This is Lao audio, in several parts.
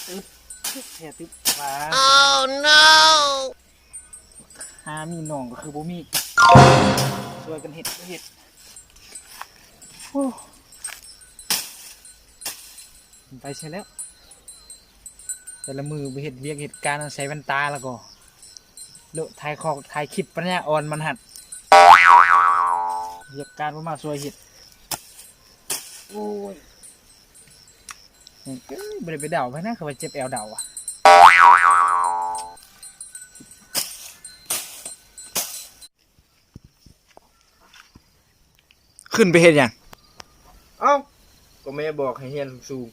ແທ້ຕຶບວ່າ ຫາມີໜອງກໍຄືບໍ່ມີ ຊ່ວຍກັນເຮັດ ເຮັດ ໂອ້ ໄປໃສແລ້ວ ແຕ່ລະມື້ໄປເຮັດວຽກເຮັດການໃສ່ແວ່ນຕາແລ້ວກໍ ເລາະຖ່າຍຄອກຖ່າຍຄລິບປັນຍາອ່ອນມັນຫັ້ນ ວຽກການບໍ່ມາຊ່ວຍເຮັດ ໂອ້ຍ ເອີຍ ບໍ່ໄດ້ໄປເດົາໃຜນະ ເຂົາວ່າເຈັບແອວເດົາອະ. ຂຶ້ນໄປເຮັດຫຍັງ? ເອົ້າ ກໍແມ່ບອກໃຫ້ຮຽນສູງ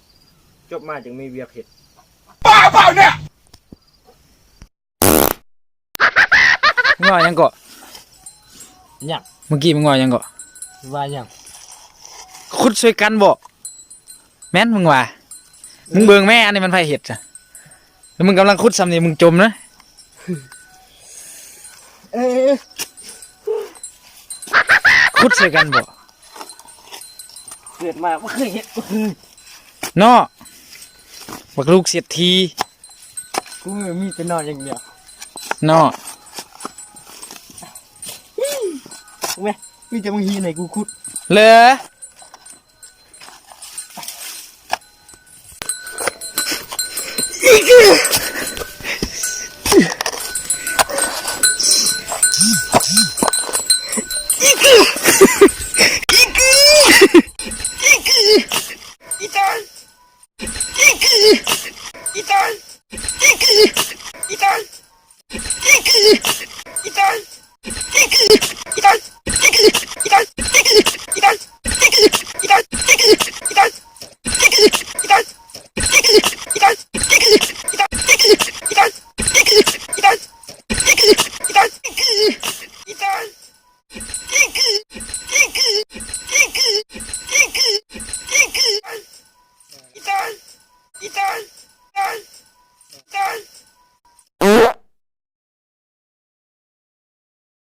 ໆ ຈົບມາຈັ່ງມີວຽກເຮັດ. ບ້າເປົ່າເນຍ! ມຶງວ່າຫຍັງເກາະ? ຫຍັງ? ເມື່ອກີ້ມຶງວ່າຫຍັງເກາະ? ວ່າຫຍັງ? ຂຸດຊ່ວຍກັນບໍ? ແມ່ນມຶງວ່າ ມຶງເບິ່ງແມ້ ອັນນີ້ມັນໃຜເຮັດຊະ? ແລ້ວມຶງກຳລັງຂຸດຊ່ຳນີ້ ມຶງຈົມນະ. ເອີ ຂຸດໃສ່ກັນບໍ? ເກີດມາບໍ່ເຄີຍເຮັດ ບໍ່ເຄີຍ ເນາະ ບັກລູກເສດຖີ ກູມີແຕ່ນອນຢ່າງດຽວ ເນາະ ແມ່ ມີແຕ່ບາງທີໃຫ້ກູຂຸດ ເລີ.